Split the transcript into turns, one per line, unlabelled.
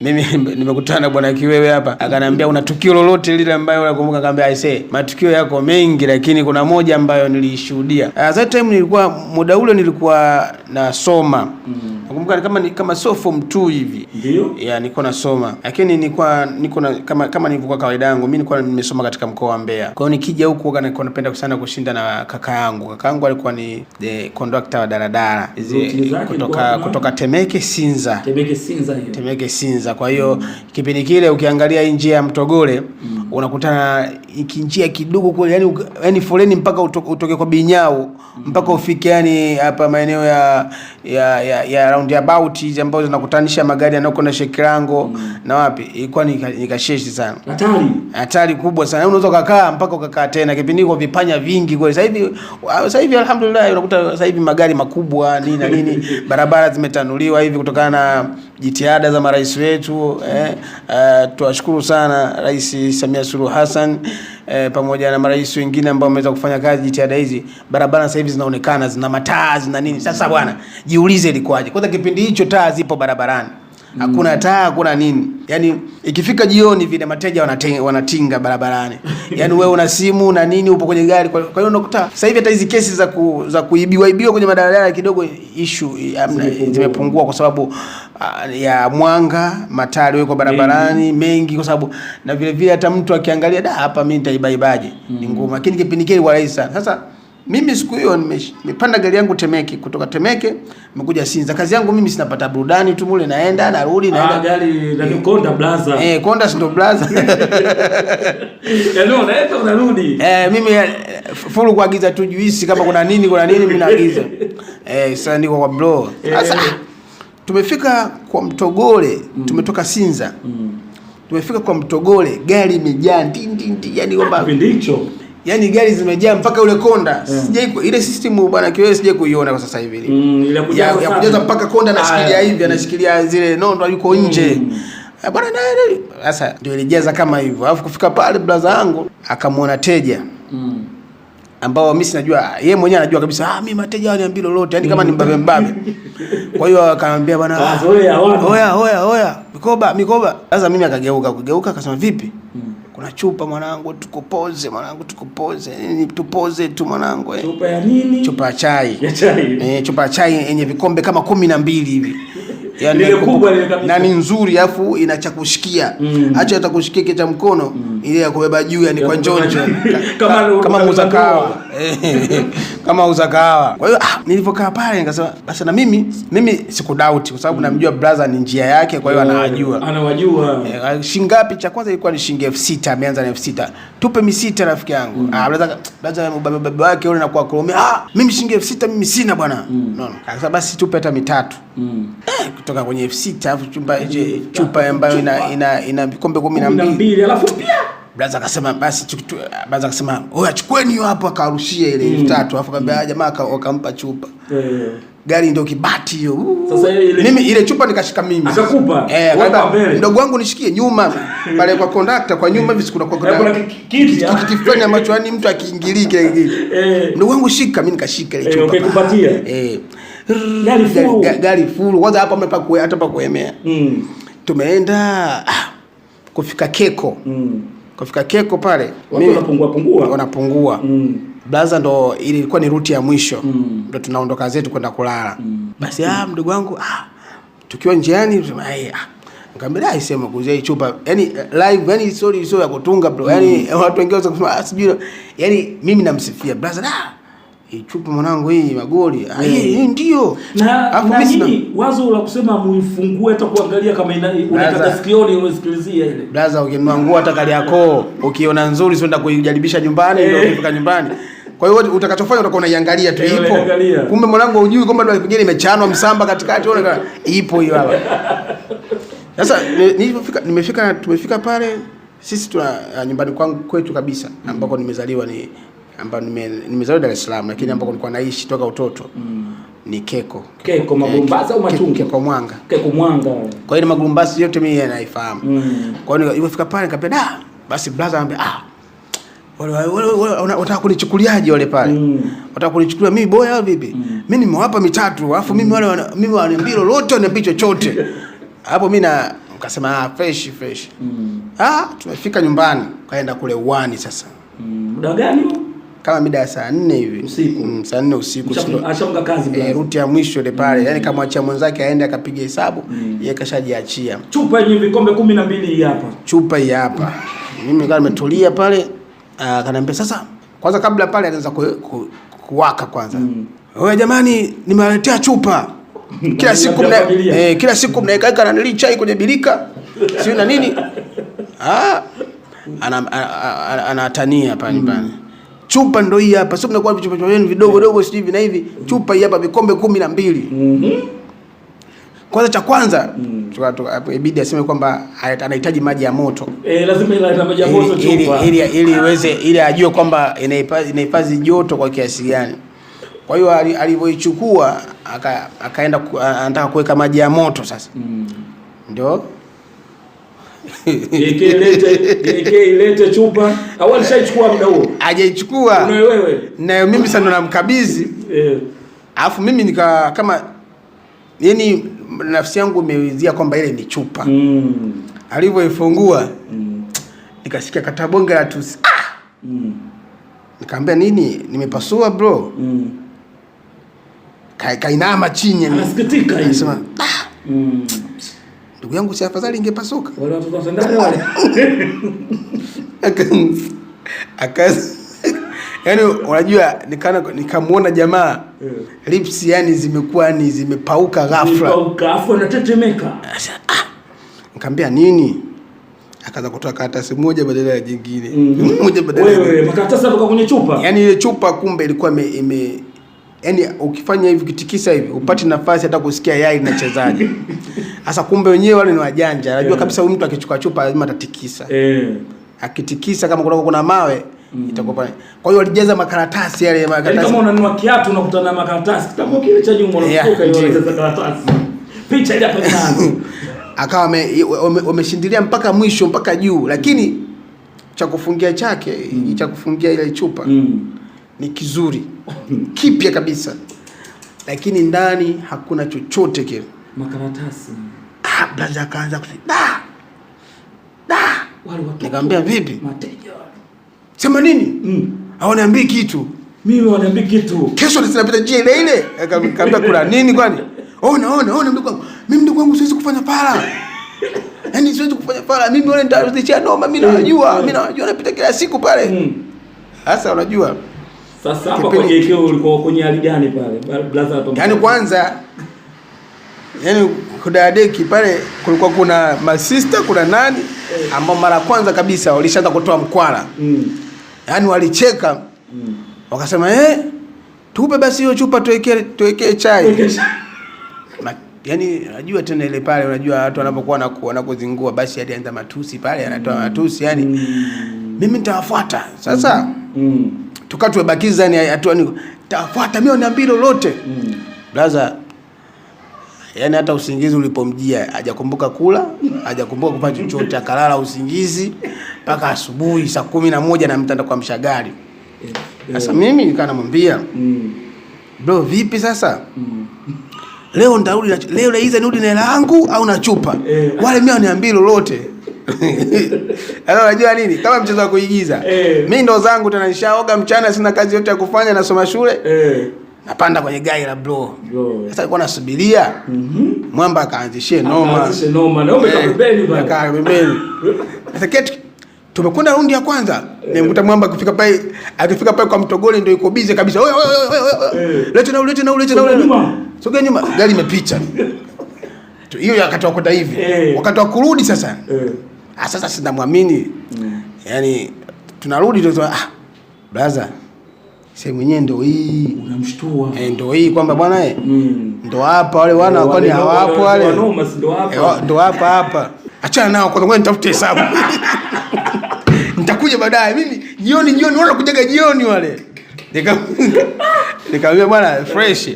Mimi nimekutana na bwana Kiwewe hapa, akaniambia una tukio lolote lile ambayo unakumbuka? Akamwambia aisee, matukio yako mengi, lakini kuna moja ambayo nilishuhudia. That time nilikuwa, muda ule nilikuwa nasoma. Nakumbuka kama so form 2 hivi.
Ndio.
Yeah, nilikuwa nasoma. Lakini nilikuwa niko na kama nilivyokuwa kawaida yangu, mimi nilikuwa nimesoma katika mkoa wa Mbeya. Kwa hiyo nikija huku huwa nilikuwa napenda sana kushinda na kaka yangu. Kaka yangu alikuwa ni the conductor wa daladala.
Routine zake ilikuwa
Kutoka Temeke Sinza.
Temeke Sinza hiyo.
Temeke Sinza. Kwa hiyo kipindi kile ukiangalia hii njia ya Mtogole unakutana ikinjia kidogo kule, yani foleni mpaka utoke kwa Binyau mpaka ufike yani hapa maeneo ya roundabout hizi ambazo zinakutanisha magari yanayokwenda Shekilango na wapi, ilikuwa ni kasheshi sana.
Hatari.
Hatari kubwa sana. Unaweza ukakaa mpaka ukakaa tena. Kipindi kwa vipanya vingi kweli. Sasa hivi alhamdulillah unakuta sasa hivi magari makubwa nini na nini, barabara zimetanuliwa hivi kutokana na jitihada za marais wetu. Tuwashukuru sana Rais Samia Suluhu Hassan pamoja na marais wengine ambao wameweza kufanya kazi jitihada hizi. Barabara sasa hivi zinaonekana zina mataa zina nini. Sasa bwana, jiulize ilikuwaje? Kwanza kipindi hicho taa zipo barabarani. Hakuna taa, hakuna nini. Yaani ikifika jioni vile mateja wanatinga barabarani. Yaani wewe una simu na nini upo kwenye gari. Kwa hiyo unakuta sasa hivi hata hizi kesi za kuibiwa ibiwa kwenye madaladala kidogo issue
Zimepungua.
zimepungua kwa sababu ya mwanga, mataa yaliyowekwa barabarani mengi, kwa sababu na vile vile hata mtu akiangalia da hapa mimi nitaibaibaje ni ngumu. Lakini kipindi kile ilikuwa rahisi sana. Sasa mimi siku hiyo nimepanda gari yangu Temeke, kutoka Temeke nimekuja Sinza. Kazi yangu mimi sinapata burudani tu mule, naenda narudi naenda.
Ah, gari la Konda blaza.
Eh, Konda si ndo blaza.
Yaani unaenda unarudi.
Eh, mimi full kuagiza tu juisi kama kuna nini kuna nini mimi naagiza. Sasa niko kwa bro. Sasa tumefika kwa Mtogole, tumetoka Sinza. Tumefika kwa Mtogole, gari imejaa ndi ndi ndi, yani kwamba
Kipindi hicho.
yani gari zimejaa mpaka ule konda. Sijai ile system bwana Kiwewe sijai kuiona kwa sasa hivi ile.
Ile ya kujaza
Ya
sana.
kujaza mpaka konda anashikilia
Aya.
hivi, anashikilia zile nondo yuko nje. Bwana naye sasa ndio ilijaza kama hivyo. Alafu kufika pale brother yangu akamwona teja ambao mimi sinajua, yeye mwenyewe anajua kabisa, ah, mimi mateja waniambii lolote, yani kama ni mbabe mbabe. Kwa hiyo akamwambia bwana,
Kazoea wana.
oya oya oya, mikoba mikoba. Sasa mimi akageuka kugeuka akasema vipi? Kuna chupa mwanangu, tukupoze mwanangu, tukupoze. Nini tupoze tu mwanangu eh.
Chupa ya nini?
Chupa ya chai.
Ya chai.
Chupa ya chai yenye vikombe kama 12 hivi. Yani
Lile kubwa lile kabisa.
Na ni nzuri alafu ina cha kushikia. Acha cha kushikia kile cha mkono ile ya kubeba juu yani
Ya
kwa
kubeba
njonjo.
juu. Kama
Kama muuza kahawa. Kama muuza kahawa. Kwa hiyo nilivyokaa pale nikasema basi na mimi sikudoubt kwa sababu namjua brother ni njia yake, kwa hiyo anajua.
Anawajua.
Shilingi ngapi? Cha kwanza ilikuwa ni shilingi 6000, ameanza na 6000. Tupe misita rafiki yangu. Ah, brother baba wake yule anakuwa kulomea. Ah, mimi shilingi 6000 mimi sina bwana. Unaona? Akasema basi tupe hata mitatu. Kutoka kwenye 6000 alafu chupa ambayo ina vikombe kumi na
Kumi na
mbili.
mbili alafu pia
Brother akasema basi brother akasema oya chukueni hiyo hapo, akarushia ile 3000 alafu akamwambia jamaa wakampa chupa. Gari ndio kibati hiyo.
Sasa ile
Mimi ile chupa nikashika mimi.
Akakupa?
Eh,
Wewe
akanipa,
mbele.
mdogo wangu nishikie nyuma pale kwa kondakta kwa nyuma hivi kuna kwa
Kuna kiti, ah.
kiti fulani ambacho yani mtu akiingilii kile kiti. Mdogo wangu shika, mimi nikashika ile chupa.
Ukaikupatia. Gari full.
Gari full. Kwanza hapo hata pa kuemea. Tumeenda kufika Keko. Kufika Keko pale
Watu wanapungua pungua.
Wanapungua. Blaza ndo ile ilikuwa ni route ya mwisho. Ndo tunaondoka zetu kwenda kulala. Basi mdogo wangu tukiwa njiani tunasema hey, nikamwambia isema kuuzia hii chupa. Yaani live, yani story sio ya kutunga bro. Yaani watu wengine wanaweza kusema sijui. Yaani mimi namsifia brother, hii chupa mwanangu hii magoli. Ah, hii ndio.
Na
Alafu
na
mimi sina
nini wazo la kusema muifungue hata kuangalia kama ina unataka sikioni unasikilizia ile.
Brother, ukinunua nguo hata Kariakoo, ukiona nzuri sio nenda kuijaribisha nyumbani ndio ukifika nyumbani. Kwa hiyo utakachofanya utakuwa unaiangalia tu ipo.
Unaiangalia.
Kumbe mwanangu hujui kwamba ndio pengine imechanwa msamba katikati, unaona ipo hiyo hapa. Sasa nilipofika nimefika tumefika pale sisi tuna nyumbani kwangu kwetu kabisa ambako nimezaliwa ni ambao nimezaliwa Dar es Salaam lakini ambako nilikuwa naishi toka utoto ni Keko.
Keko Magurumbasi au Machungu?
Keko Mwanga.
Keko Mwanga.
Kwa hiyo Magurumbasi yote mimi naifahamu. Kwa hiyo nilipofika pale nikamwambia da basi brother anambia wale wanataka kunichukuliaje wale pale? Wanataka kunichukulia mimi boya au vipi? Mimi nimewapa mitatu, alafu mimi wale mimi waniambia lolote, waniambia chochote. Hapo mimi na Ukasema ah, fresh fresh. Ah, tumefika nyumbani, kaenda kule uwani sasa.
Muda gani huo?
Kama mida ya saa 4 hivi.
Usiku.
Saa 4 usiku.
Ashafunga kazi brother.
Ruti ya mwisho ile pale. Yaani kamwachia mwenzake aende akapiga hesabu, yeye kashajiachia.
Chupa yenye vikombe 12 hii hapa.
Chupa hii hapa. Mimi nikawa nimetulia pale, akaniambia sasa kwanza kabla pale alianza kuwaka kwanza. Wewe jamani, nimewaletea chupa. Kila siku mna, kila siku mnaikaika na nili chai kwenye birika. Sio na nini? Ah. Anatania hapa nyumbani. Chupa ndo hii hapa. Sio mnakuwa vichupa vyenu vidogo dogo sijui hivi na hivi. Chupa hii hapa vikombe 12. Kwanza cha kwanza ibidi aseme kwamba anahitaji maji ya moto.
Lazima ile maji ya moto chupa.
Ili iweze ili ajue kwamba inahifadhi joto kwa kiasi gani. Kwa hiyo alivyoichukua akaenda anataka kuweka maji ya moto sasa. Ndio.
Ilete chupa. Au alishaichukua muda huo?
Hajaichukua.
Una wewe.
Na mimi sasa ndo namkabidhi. Alafu mimi nika kama yani nafsi yangu imewizia kwamba ile ni chupa. Alivyoifungua nikasikia katabonge la tusi. Nikamwambia nini? Nimepasua bro. Kainama chini.
Anasikitika hivi.
Anasema, ndugu yangu si afadhali ingepasuka.
Wale watoto wa sendani wale.
Yaani unajua nikamuona jamaa lips yani zimekuwa ni zimepauka ghafla.
Zimepauka afu anatetemeka.
Nikamwambia nini? Akaanza kutoa karatasi moja badala ya jingine. Moja badala ya
Wewe, makaratasi yatoka kwenye chupa?
Yaani ile chupa kumbe ilikuwa yaani ukifanya hivi ukitikisa hivi upate nafasi hata kusikia yai linachezaje. Sasa kumbe wenyewe wale ni wajanja. Anajua kabisa huyu mtu akichukua chupa lazima atatikisa. Akitikisa kama kuna mawe itakuwa pale. Kwa hiyo walijaza makaratasi yale makaratasi.
Yaani kama unanunua kiatu unakutana na makaratasi. Kitabu kile cha nyuma unakuta hiyo walijaza karatasi. Picha ile hapo ndani.
Akawa wameshindilia mpaka mwisho mpaka juu, lakini cha kufungia chake, cha kufungia ile chupa ni kizuri. Kipya kabisa. Lakini ndani hakuna chochote kile.
Makaratasi.
Brother akaanza kusema, da! Da!
Wale watoto.
Nikamwambia vipi?
Mateja.
Sema nini? Hawaniambii kitu.
Mimi hawaniambii kitu.
Kesho ninapita njia ile ile. Nikamwambia kuna nini kwani? Ona ndugu wangu. Mimi ndugu wangu siwezi kufanya fara. Yaani siwezi kufanya fara. Mimi wale nitarudishia noma, mimi nawajua. Mimi nawajua napita kila siku pale. Sasa unajua.
Sasa hapa kwenye ikeo ulikuwa kwenye hali gani pale? Brother hapo.
Yaani kwanza yaani kudadeki pale kulikuwa kuna masista, kuna nani ambao mara kwanza kabisa walishaanza kutoa mkwara. Yaani walicheka. Wakasema tupe basi hiyo chupa tuwekee chai. Yaani unajua tena ile pale unajua watu wanapokuwa wanakuzingua basi alianza matusi pale, anatoa matusi yani mimi nitawafuata. Sasa tukatubakiza ni hatua ni tafuata mimi niambie lolote. Brother yani hata usingizi ulipomjia hajakumbuka kula, hajakumbuka kufanya chochote, akalala usingizi mpaka asubuhi saa 11 na mtanda kwa mshagari. Sasa mimi nikawa namwambia, bro vipi sasa? Leo ndarudi na, leo laiza nirudi na hela yangu au na chupa? Wale mimi waniambie lolote. Sasa unajua nini? Kama mchezo wa kuigiza. Mimi ndo zangu tena nishaoga mchana, sina kazi yote ya kufanya, nasoma shule. Napanda kwenye gari la bro. Sasa alikuwa anasubiria. Mwamba akaanzishie noma.
Akaanzishie noma. Na wewe pembeni bwana.
Akaa pembeni. Sasa kitu tumekwenda raundi ya kwanza. Nimekuta Mwamba akifika pale, akifika pale kwa mtogoli ndio yuko busy kabisa. Oye, oye, oye, oye, oye. Lete na lete na lete na.
Sogea nyuma.
Sogea nyuma. Gari imepita. Hiyo ya wakati wa kwenda hivi. Wakati wa kurudi sasa. Sasa sinamwamini. Yaani tunarudi tunasema brother sehemu yenyewe ndio hii.
Unamshtua.
Ndio hii kwamba bwana ndio hapa wale wana kwani hawapo wale.
Wanoma si ndio hapa.
Ndio hapa hapa. Achana nao kwanza, ngoja nitafute hesabu. Nitakuja baadaye mimi jioni, jioni wale kujaga jioni wale. Nikamwambia bwana fresh.